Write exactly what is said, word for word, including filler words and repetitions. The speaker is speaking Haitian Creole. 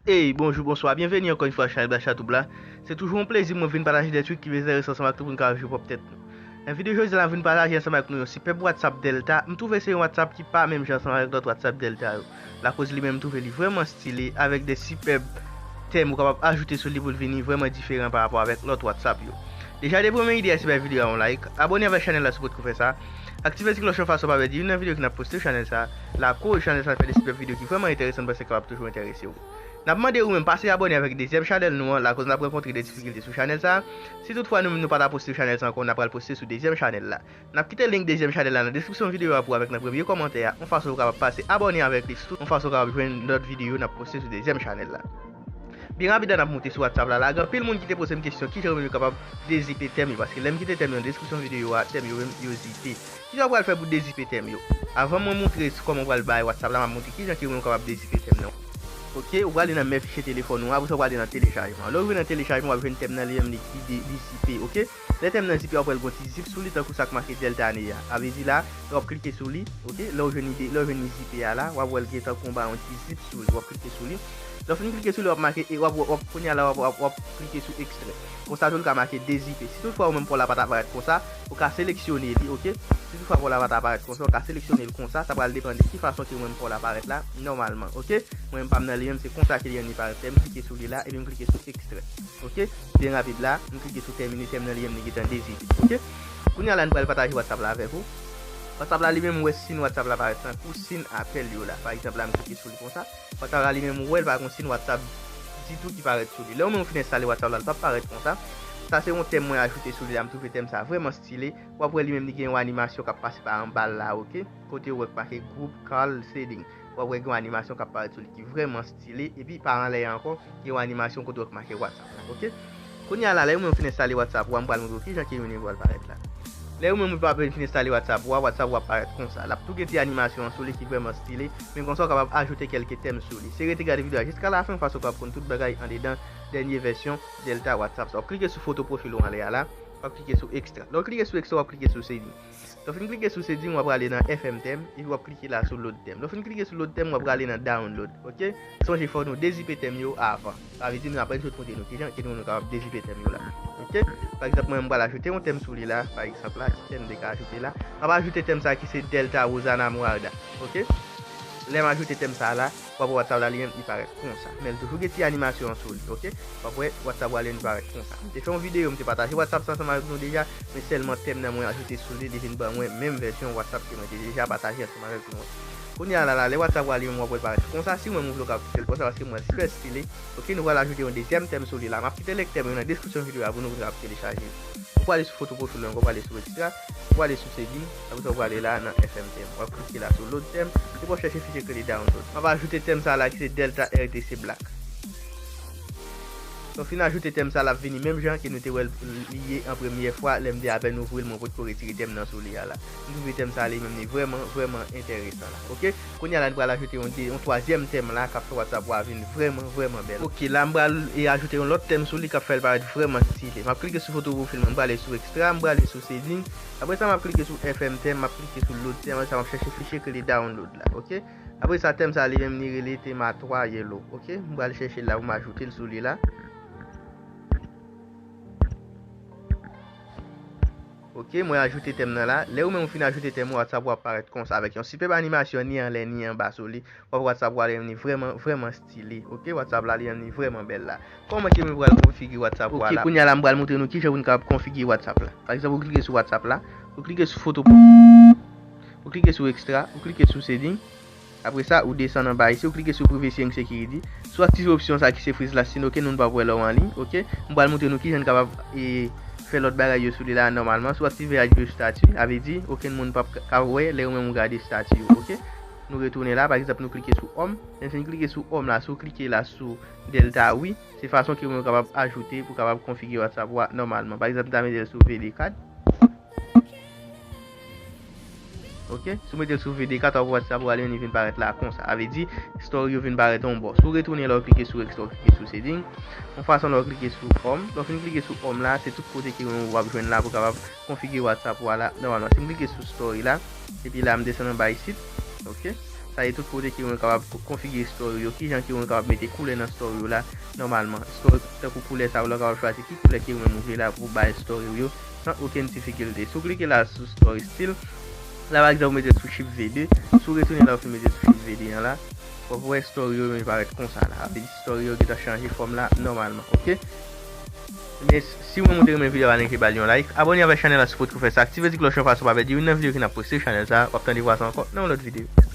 Hey, bonjou, bonswa, byenveni ankò yon fwa sou chanèl Black Chat Tube la. Se toujou yon plezi pou mwen vin pataje de trik ki enteresan ansanm ak nou pou n ka viv pwòp tèt nou. Nan videyo jodi a, m vin pataje ansanm ak nou yon sipèb WhatsApp Delta. M twouve se yon WhatsApp ki pa menm jan ansanm avèk lòt WhatsApp Delta yo. Lakoz li menm m twouve li vrèman stile, avèk de sipèb tèm ou kapab ajoute sou li pou l vini vrèman diferan pa rapò avèk lòt WhatsApp yo. Deja, depi w renmen ide a, sispè videyo a yon like, abòne avèk chanèl la si w potko fè sa, aktive ti klòch lan fason w pa pèdi youn nan videyo ki n ap poste sou chanèl sa, lakoz chanèl sa fè de sipèb videyo ki vrèman enteresan, m panse kapab toujou enterese w. N ap mande ou menm pase abòne avèk dezyèm chanèl nou an, lakoz n ap rankontre de difikilte sou chanèl sa. Si toutfwa nou menm nou pa ta poste sou chanèl sa ankò, n ap pral poste sou dezyèm chanèl la. N ap kite link dezyèm chanèl la nan deskripsyon videyo a pou avèk nan premye kòmantè a, yon fason ou kapab pase abòne avèk li, sitou yon fason ou kapab jwenn lòt videyo n ap poste sou dezyèm chanèl la. Byen rapid la, n ap moute sou WhatsApp la. La, gen anpil moun ki te poze m kesyon, kijan yo menm yo kapab dezipe tèm yo, paske lè m kite tèm yo nan deskripsyon videyo a, tèm yo menm yo zipe. Kijan w pral fè pou dezipe tèm yo? Avan mwen moutre kòman w pral bay WhatsApp la, m ap moutre kijan ke ou menm ou kapab dezipe tèm nan. Oke, ou prale nan men fichye telefòn ou, apre sa w prale nan telechajman. Lè w rive nan telechajman, w ap jwenn tèm nan li menm li ki de-, li zipe, oke? Lè tèm nan zipe, w ap wè l gon ti zip sou li, tankou sa k make Delta Neye a. Sa vle di la, lè w ap klike sou li, oke? Lè w jwenn li de-, lè w jwenn li zipe a la, w ap wè l gen tankou anba yon ti zip sou li, w ap klike sou li. Lè w fin klike sou li, w ap make, e w ap, w ap, kounye a la, w ap, w ap, w ap klike sou ekstrè. Konsa tou, l ka make dezipe. Si toutfwa ou menm pa w la pa t aparèt konsa, ou ka seleksyone li, oke? Si toutfwa pa w la pa t aparèt konsa, ou ka seleksyone l konsa, sa pral depann de ki fason ke ou menm pa w la parèt la, nòmalman, oke? Mwen menm pa m nan li menm, se konsa ke li menm li parèt. Lè m klike sou li la, epi m klike sou ekstrè. Oke? Byen rapid la, m klike sou tèmine, tèm nan li menm li gentan dezipe. Oke? Kounye a la, n pral pataje WhatsApp la avèk ou. WhatsApp la li menm, ou wè sin WhatsApp la parèt tankou sin apèl yo la. Pa egzanp la, m klike sou li konsa. WhatsApp la li menm, ou wè l pa gon sin WhatsApp ditou ki parèt sou li. Lè ou menm ou fin enstale WhatsApp la, l p ap parèt konsa. Sa se yon tèm mwen ajoute sou li la, m twouve tèm sa vrèman stile. W ap wè li menm li gen yon animasyon k ap pase pa anba l la, oke? Kote ou wè k make group call setting. W ap wè gen yon animasyon k ap parèt sou li ki vrèman stile, epi pa anlè a ankò, gen yon animasyon kote w k make WhatsApp la, oke? Kounye a la, lè ou menm fin enstale WhatsApp ou a, m pral montre w kijan ke li menm li pral parèt la. Lè ou menm ou pa fin enstale WhatsApp ou a, WhatsApp ou ap parèt konsa. L ap tou gen ti animasyon an sou li ki vrèman stile, men konsa w kapab ajoute kèlke tèm sou li. Se rete gade videyo a jiska lafen, fason w kapab konn tout bagay andedan dènye vèsyon Delta WhatsApp sa. W ap klike sou foto pwofil ou anlè a la, w ap klike sou extra. Lè w klike sou extra, w ap klike sou setting. Lè w fin klike sou setting, w ap prale nan F M tèm, epi w ap klike la sou load tèm. Lè w fin klike sou load tèm, w ap prale nan download, oke? Sonje fò nou dezipe tèm yo avan. Sa vle di nou ap sot montre nou kijan ke nou, nou kapab dezipe tèm yo la. Oke? Pa egzanp, mwen, m pral ajoute yon tèm sou li la, pa egzanp la, ki tèm m te ka ajoute la. M ap ajoute tèm sa ki se Delta Rosana Muarda, oke? Lè m ajoute tèm sa la, w ap wè WhatsApp la li menm li parèt konsa. Men l toujou gen ti animasyon an sou li, oke? W ap wè WhatsApp ou a li menm li parèt konsa. M te fè yon videyo, m te pataje WhatsApp sa ansanm avèk nou deja, men sèlman tèm nan mwen ajoute sou li, li vin ban mwen menm vèsyon WhatsApp ke mwen te deja pataje ansanm avèk nou an. Kounye a la, la, lè WhatsApp ou a li menm w ap wè l parèt konsa, si w menm ou vle w ka kite l konsa, paske mwen trè stile. Oke, nou pral ajoute yon dezyèm tèm sou li la. M ap kite link tèm yo nan deskripsyon videyo a pou nou, pou nou ap telechaje. Ou prale sou foto pwofil ou ankò, ou prale sou extra, ou prale sou setting, apre sa ou prale la nan F M tèm. W ap klike la sou load tèm, epi w ap chèche fichye ke li download. M ap ajoute tèm sa la ki se Delta R T C Black. Lè w fin ajoute tèm sa, l ap vini menm jan ke nou te wè l li ye an premyè fwa, lè m te apèn ouvri l, mwen potko retire tèm nan sou li a la. M twouve tèm sa li menm li vrèman, vrèman enteresan la. Oke? Kounye a la, n pral ajoute yon de, yon twazyèm tèm la k ap fè WhatsApp ou a vin vrèman, vrèman bèl. Oke, la m pral, e, ajoute yon lòt tèm sou li k ap fè l parèt vrèman stile. M ap klike sou foto pwofil mwen, m prale sou extra, m prale sou setting. Apre sa, m ap klike sou F M tèm, m ap klike sou load tèm, apre sa, m ap chèche fichye ke li download la, oke? Apre sa, tèm sa li menm li rele Tema twa Yellow, oke? M pral chèche l la pou m ajoute l sou li la. Oke, mwen ajoute tèm nan la. Lè ou menm ou fin ajoute tèm ou, WhatsApp ou ap parèt konsa avèk yon sipèb animasyon ni anlè ni anba sou li. W ap wè WhatsApp ou a li menm li vrèman, vrèman stile. Oke, WhatsApp la li menm li vrèman bèl la. Kòman ke mwen pral konfigire WhatsApp ou a la? Oke, kounye a la m pral montre nou kijan pou n kapab konfigire WhatsApp la. Pa egzanp, ou klike sou WhatsApp la, ou klike sou foto, ou klike sou extra, ou klike sou setting. Apre sa, ou desann anba isi, ou klike sou Privacy and Security. Si w aktive opsyon sa ki se freeze last seen, oke, nou n p ap wè lè w an liy, oke. M pral montre nou kijan n kapab, e, fè lòt bagay yo sou li la nòmalman. Si w aktive Hide View Status, sa vle di okenn moun p ap ka, ka wè lè ou menm ou gade estati yo, oke. Nou retounen la, pa egzanp, nou klike sou Home. Lè n fin klike sou Home la, si w klike la sou Delta, wi, se fason ke ou menm ou kapab ajoute pou w kapab konfigire WhatsApp ou a nòmalman. Pa egzanp, m ta mete l sou V D kat. Oke, si w mete l sou V D kat, w ap wè WhatsApp ou a li menm li vin parèt la konsa. Sa vle di, story yo vin parèt yon bò. Si w retounen la, w klike sou extra, w klike sou setting. Yon fason la, w klike sou Home. Lè w fin klike sou Home la, se tout kote ke w ap jwenn la pou w kapab konfigire WhatsApp ou a la nòmalman. Si m klike sou story la, epi la m desann anba isit, oke. Sa e tout kote ke ou menm kapab konfigire story yo, kijan ke ou menm kapab mete koulè nan story yo la nòmalman. Story, tankou koulè sa yo la, ou kapab chwazi ki koulè ke ou menm ou vle la pou bay story yo san okenn difikilte. Si w klike la sou story style, la pa egzanp ou mete sou shift V de, si w retounen la ou fin mete sou shift V de an la, w ap wè story yo menm parèt konsa la. Sa vle di story yo gentan chanje fòm la nòmalman, oke? Men si w menm ou te renmen videyo a, pa neglije ba li yon like, abòne avèk chanèl la si w potko fè sa, aktive ti klòch lan fason w pa pèdi youn nan videyo ke n ap poste sou chanèl sa, w ap tande vwa sa ankò nan yon lòt videyo.